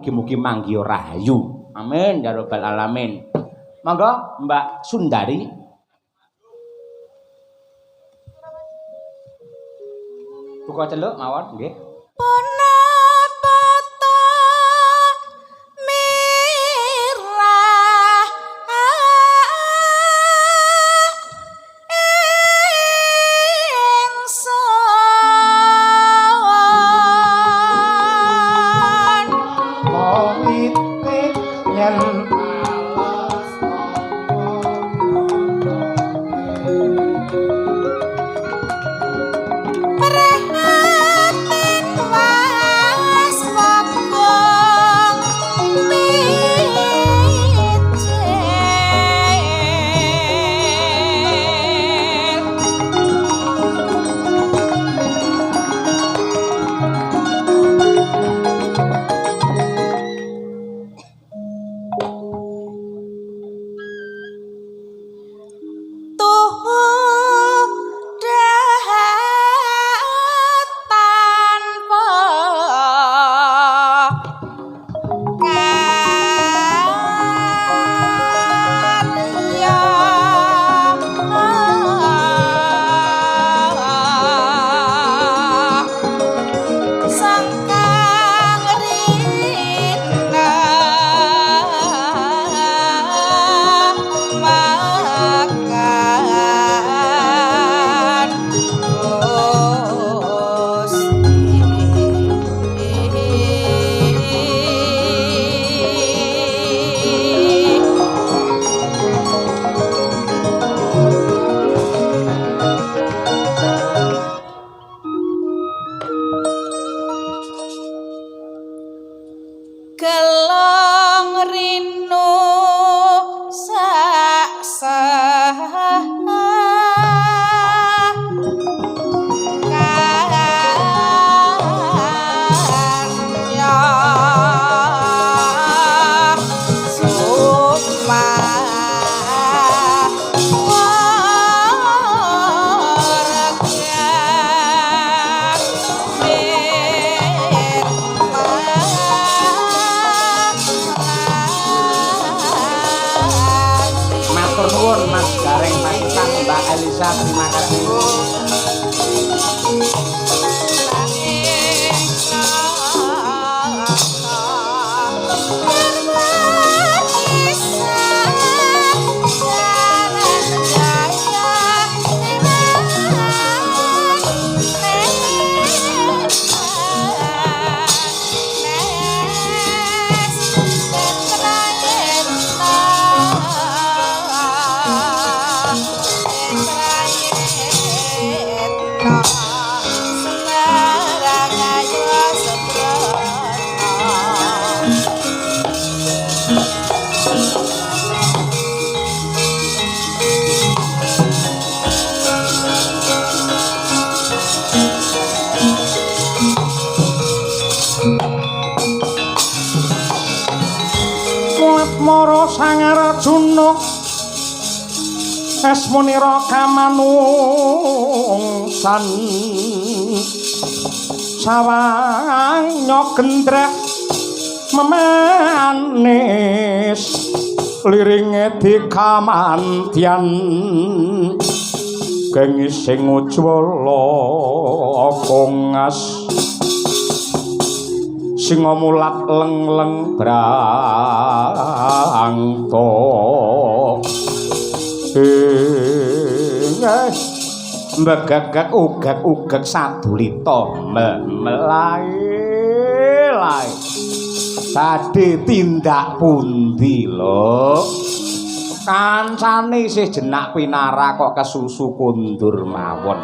Mugi-mugi manggiha rahayu. Amin ya rabbal alamin. Monggo Mbak Sundari. Buka celuk mawon nggih. Punapa ta mirah ingsun Komite yen prihatin was wong mijil tuhu dahat tanpa karya sangkang rina makan Gusti. Gelong rino saksah karya sukma warga Matur nuwun Mas Gareng Pacitan, Mbak Elisa, terima kasih. Mara Sang Arjuna esmunira kamanungsan sawangnya gendreh memanis liringe dikamantyan gengi sing ujwala kongas singa mulat leng-leng brangta mbegegeg ugeg-ugeg sadulita melae-lae badhe tindak pundi lho kancane isih jenak pinara kok kesusu kundur mawon.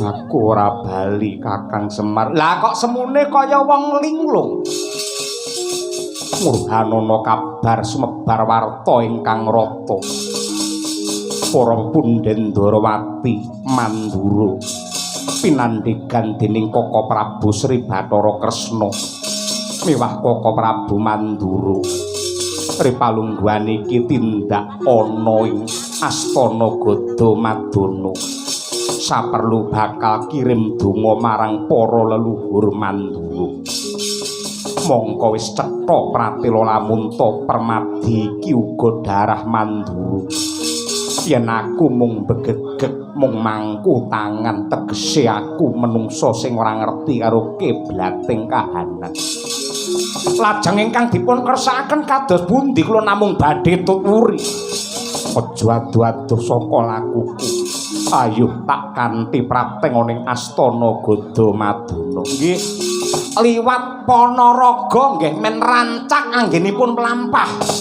Aku ora bali Kakang Semar. Lah kok semune kaya wong linglung. Murhanana kabar sumebar warta ingkang rata. Para punden Ndorowati Mandura pinandhegan dening Kaka Prabu Sri Bathara Kresna miwah Kaka Prabu Mandura. Ripalungguhan iki tindak ana ing Astana Gada Madana. Saperlu bakal kirim donga marang para leluhur Mandura. Mongko wis cetha pratela lamunta permadi iki uga darah Mandura. Yen aku mung begegeg mung mangku tangan tegese aku menungsa sing ora ngerti karo kiblating kahanan. Lajeng ingkang dipun kersakaken kados pundi kula namung badhe tuturi. Aja adu-adu saka lakuku. Ayo tak kanthi prapteng ning astana Gadamadana. Nggih. Liwat Ponorogo nggih men rancak anggenipun mlampah.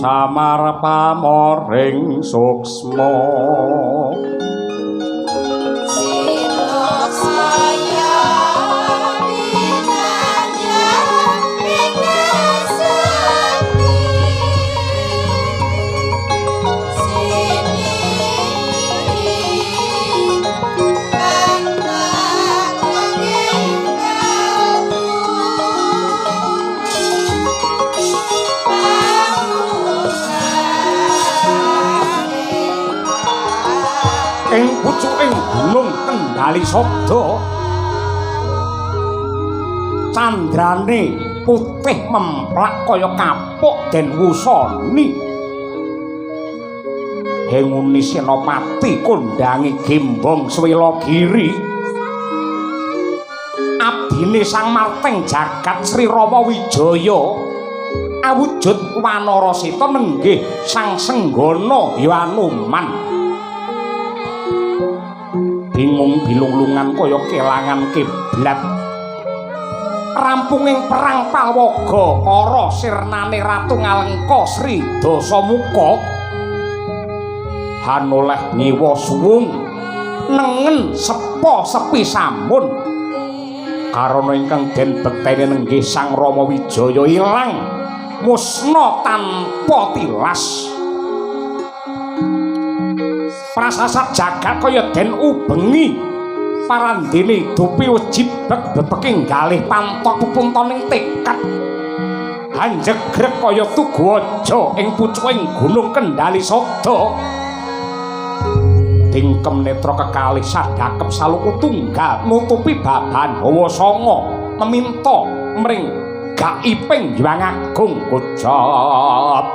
Samar pamoring suksma ing pucuking gunung Kendali Sabda, candrane putih memplak kaya kapuk den wusani. Henguni Senopati kondangi gembong Swelagiri, abdine Sang Marteng Jagat Sri Rama Wijaya awujud wanara seta nenggih Sang Senggana ya Anoman. Bingung bilunglungan kaya kelangan kiblat. Rampunging perang Palwaga kara sirnane Ratu Ngalengka Sri Dasamuka, hanoleh nyiwa suwung nengen sepo sepi samun. Karana ingkang den bekteni nenggih Sang Rama Wijaya ilang musna tanpa tilas. Prasasat jagat kaya den ubengi, parandene dupi wejibek bebeking galih pantok pepuntoning tekad. Hanjegrek kaya tugu aja ing pucuking gunung Kendali Sabda. Dingkem netra kekalih sadakep saluku tunggal nutupi babahan hawa sanga meminta mring Gaiping Hyang Agung Kujab.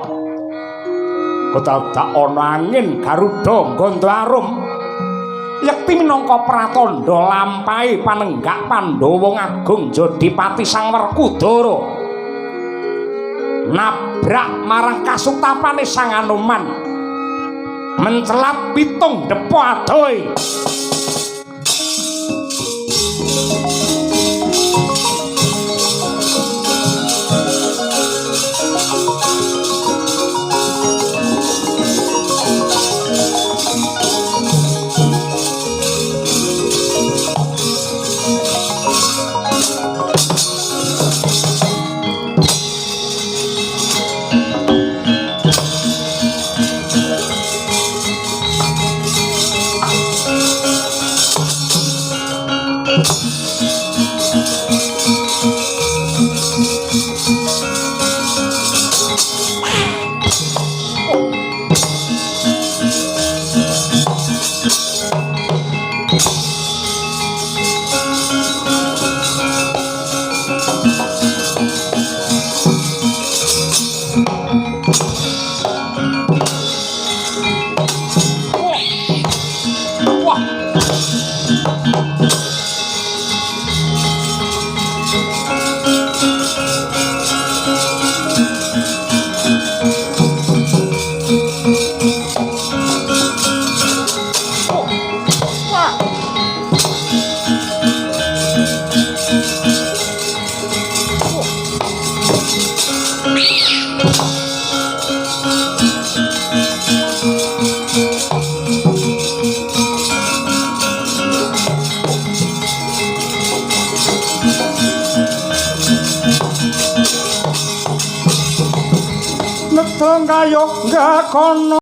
Kedadak ana angin Garuda ngganda arum. Yekti minangka pratandha lampahe panenggak Pandhawa Agung Jodipati Sang Werkudara. Nabrak marang kasutapane Sang Anoman. Mencelat 7 depa adohe. Nedha kayogya kono.